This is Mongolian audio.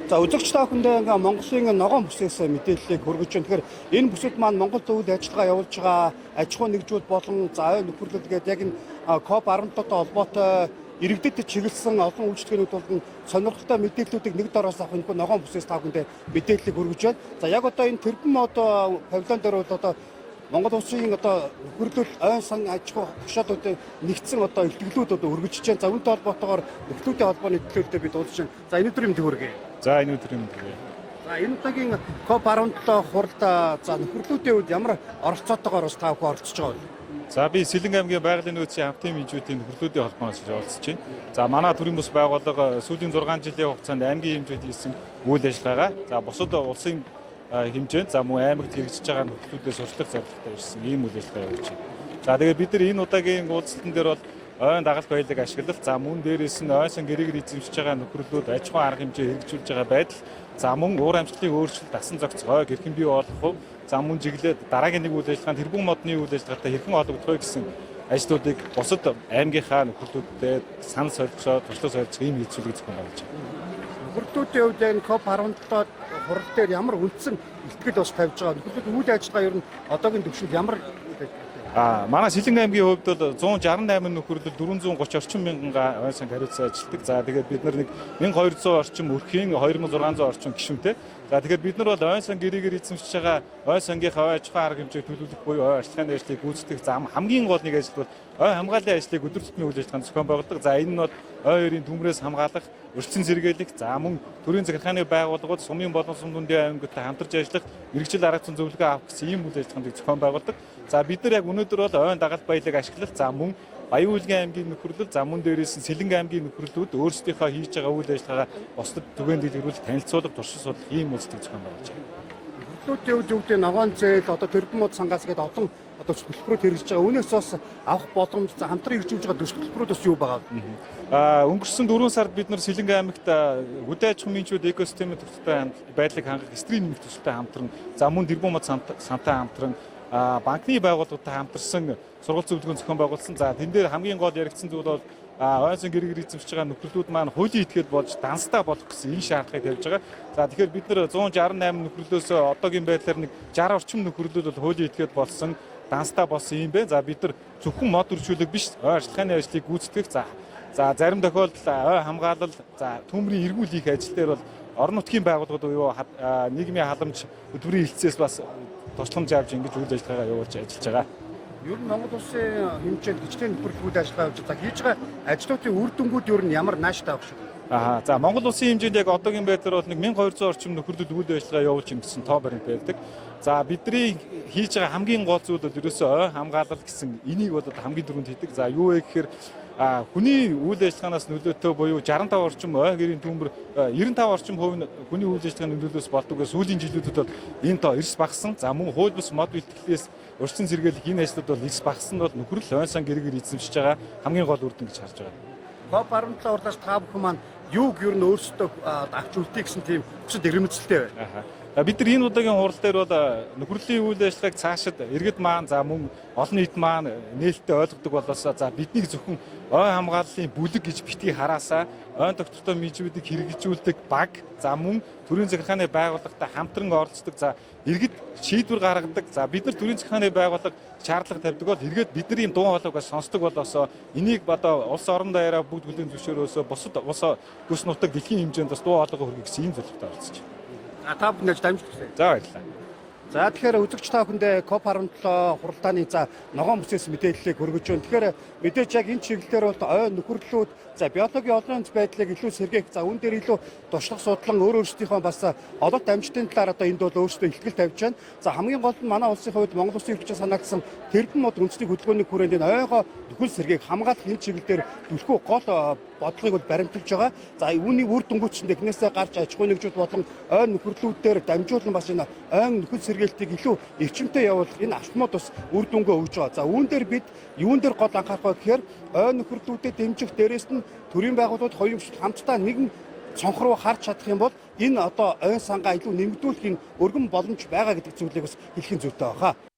За, үзэгч та бүхэндээ ингээ Монголын ногоон бүсээс мэдээллийг хүргэж байна. Тэгэхээр энэ бүсэд маань Монгол үйл ажиллагаа явуулж байгаа аж ахуй нэгжүүд болон за ой нөхөрлөл гээд яг энэ COP 17-той холбоотой иргэдэд чиглэсэн олон үйлчлэгээнүүд болон сонирхолтой мэдээллүүдийг нэг дороос авах энэ ногоон бүсээс та бүхэндээ мэдээллийг хүргэж байна. За, яг одоо энэ тэрбум мод павильон дээр бол одоо Монгол улсын одоо нөхөрлөл, ойн сан аж ахуй хошоодуудын нэгдсэн одоо илтгэлүүд одоо өргөжж байна. За, үүнтэй холбоотойгоор нөхлүүдийн холбооны төлөөлөлтөд бид уулзж байна. За, энэ өдрийн мэнд хүргэе. За, энэ өдрийн мэнд хүргэе. За, энэ удаагийн COP 17 хуралд за нөхөрлүүдийн хувьд ямар оролцоотойгоор бас та бүхэн оролцож байгаа вэ? За, би Сэлэнг аймгийн байгалийн нөөцийн хамтын менежментийн нөхөрлүүдийн холбооноос оролцож байна. За, манай төрийн бус байгууллага сүүлийн 6 жилийн хугацаанд аймгийн хэмжээнд хийсэн үйл ажиллагаагаа за бусад улсын хэмжээнд, за мөн аймагт хэрэгжиж байгаа нөхөрлүүдээс сурчлах зорилготой ирсэн ийм үйл ажиллагаа явуулж байна. За, тэгээд бид нар энэ удаагийн уулзалтан дээр бол ойн дагалт баялаг ашиглал, за мөн дээрээс нь ойн сан гэрээгээр эзэмшиж байгаа нөхөрлүүд аж ахуйн арга хэмжээ хэрэгжүүлж байгаа байдал, за мөн уур амьсгалын өөрчлөлт, дасан зохицох, ой хэрхэн бий болох вэ, за мөн жиглээд дараагийн нэг үйл ажиллагаанд тэрбум модны үйл ажиллагаатай хэрхэн холбогдох вэ гэсэн ажлуудыг бусад аймгийнхаа нөхөрлүүдтэй санал солилцоо, туршлага солилцох ийм хэлцүүлэг зохион байгуулж байна. Нөхөрлүүдийн хувьд энэ COP 17 хурал дээр ямар үндсэн илтгэл бас тавьж байгаа? Нөхөрлүүд үйл ажиллагаа ер нь одоогийн түвшинд ямар үйл ажиллагаа? Манай Сэлэнг аймгийн хувьд бол 168 нөхөрлөл, 430 орчим мянган ойн санг хариуцсан ажилладаг. За, тэгээд бид нар нэг 1200 орчим өрхийн, 2600 орчим гишүүнтэй. За, тэгэхээр бид нар бол ойн сан гэрээгээр эзэмшиж байгаа ой сангийнхаа ой аж ахуйн арга хэмжээг төлөвлөх буюу ой арчилгааны ажлыг гүйцэтгэх. За, хамгийн гол нэг ажил бол ой хамгааллын ажлыг өдөр тутмын үйл ажиллагаанд зохион байгуулдаг. За, энэ нь бол ой хоёрын төмрөөс хамгаалах, өрчин сэргийлэх, за мөн төрийн захиргааны байгууллагууд, сумын болон сум дүндийн аймагтай хамтарч ажиллах, мэргэжил арга зүйн зөвлөгөө авах гэсэн ийм үйл ажиллагаанд зохион байгуулдаг. За, бид нар яг өнөөдөр бол ойн дагалт баялаг ашиглал, за мөн Баян-Үйлгийн аймгийн нөхөрлөл, за мөн дээрээс нь Сэлэнг аймгийн нөхөрлүүд өөрсдийнхөө хийж байгаа үйл ажиллагаагаа бусдад түгээн дэлгэрүүлэх, танилцуулга, туршил судлах ийм үйлчлэг зохион байгуулж байгаа. Нөхөрлүүдийн хувьд юу гэдэг ногоон зээл, одоо тэрбум мод сангаас гээд олон одоо төлбөрүүд хэрэгжиж байгаа. Үүнээс бас авах боломж, за хамтран хэрэгжүүлж байгаа төсөл төлбөрүүд бас юу байгаа вэ? Өнгөрсөн 4 сард бид нар Сэлэнг аймагт хөдөө аж ахуйн менежмент экосистемийн төвчтэй байдлыг хангах стрим нэмэх төсөлтэй хамтран, за мөн тэрбум мод сантай хамтран, банкны байгууллагуудтай хамтарсан сургалт зөвлөгөөн зохион байгуулсан. За, тэн дээр хамгийн гол яригдсан зүйл бол ойн гэрээр эзэмшиж байгаа нөхөрлүүд маань хуулийн этгээд болж данстай болох гэсэн энэ шаардлагыг тавьж байгаа. За, тэгэхээр бид нар 168 нөхөрлөөс одоогийн байдлаар нэг 60 орчим нөхөрлүүд бол хуулийн этгээд болсон, данстай болсон юм байна. За, бид нар зөвхөн мод өрчүүлэг биш, ой арчилгааны ажлыг гүйцэтгэх, за зарим тохиолдолд ой хамгаалал, за төмрийн эргүүл хийх ажил дээр бол орон нутгийн байгууллагууд буюу нийгмийн халамж, хөтөлбөрийн хэлтсээс бас тусламж авч ингэж үйл ажиллагаагаа явуулж ажиллаж байгаа. Ер нь Монгол улсын хэмжээнд гिचлийн нөхөрлөл үйл ажиллагаа явуулж, за хийж байгаа ажлуудын үр дүнгууд ер нь ямар нааштай байх шиг вэ? За, Монгол улсын хэмжээнд яг одоогийн байдлаар бол нэг 1200 орчим нөхөрлөл үйл ажиллагаа явуулж гэсэн тоо баримт байдаг. За, бидний хийж байгаа хамгийн гол зүйл бол ерөөсөө ой хамгаалал гэсэн энийг бол хамгийн түрүүнд хийдэг. За, юу вэ гэхээр хүний үйл ажиллагаанаас нөлөөтэй буюу 65 орчим ой гэрийн төмөр, 95 орчим хувь нь хүний үйл ажиллагааны нөлөөлөөс болдог. Сүүлийн жилүүдэд бол энэ тоо эрс багассан. За, мөн хууль бус мод бэлтгэлээс орчин сэргийлэх энэ ажлууд бол эрс багассан бол нөхөрлөл ойн сан гэрээгээр эзэмшиж байгаа хамгийн гол үр дүн гэж харж байгаа. COP 17 хурлаас та бүхэн маань юуг ер нь өөрсдөө авч үлдээ гэсэн тийм хүсэл эрмэлзэлтэй байна? Бид нар энэ удаагийн хурал дээр бол нөхөрлийн үйл ажиллагааг цаашид иргэд маань, за мөн олон нийт маань нээлттэй ойлгодог болоосоо, за биднийг зөвхөн ой хамгааллын бүлэг гэж битгий хараасаа, ойн тогтвортой менежментийг хэрэгжүүлдэг баг, за мөн төрийн захиргааны байгууллагатай хамтран оролцдог, за иргэд шийдвэр гаргадаг, за бид нар төрийн захиргааны байгууллага шаардлага тавьдаг бол эргээд бидний дуу хоолойг бас сонсдог болоосоо, энийг одоо улс орон даяараа бүгд хүлээн зөвшөөрөөсөө бусад улс бүс нутаг дэлхийн хэмжээнд бас дуу хоолойгоо хүргэх гэсэн ийм зорилготой оролцож байна. За, та бүхэнд дамжуулах хүсье. За, баярлалаа. За, тэгэхээр үзэгч та бүхэндээ COP 17 хуралдааны за ногоон бүсээс мэдээллийг хүргэж байна. Тэгэхээр мэдээж яг энэ чиглэлээр бол ой нөхөрлүүд за биологийн олон янз байдлыг илүү сэргээх, за үүн дээр илүү туршлага судлан өөр өөрсдийнхөө бас ололт амжилтын талаар одоо энд бол өөрсдөө илтгэл тавьж байна. За, хамгийн гол нь манай улсын хувьд Монгол улсын ерөнхийлөгчийн санаагдсан тэрбум мод үндэсний хөдөлгөөний хүрээнд энэ ойгоо нөхөл сэргээх, хамгаалах энэ чиглэл дээр түлхүү гол бодлогыг бол баримталж байгаа. За, үүний үр дүнгуүч нь технээсээ гарч аж ахуйн нэгжүүд болон ойн нөхөрлүүдээр дамжуулан бас энэ ойн нөхөл сэргээлтийг илүү эрчимтэй явуулах энэ автомат бас үр дүнгээ өгж байгаа. За, үүн дээр бид юун дээр гол анхаарах вэ гэхээр ойн нөхөрлүүдэд дэмжих, дээрээс нь төрийн байгууллагууд, хоёрын хүчил хамтдаа нэгэн цонх руу харж чадах юм бол энэ одоо ойн сангаа илүү нэмэгдүүлэх энэ өргөн боломж байгаа гэдэг зүйлийг бас хэлэхийн зүйтэй байна.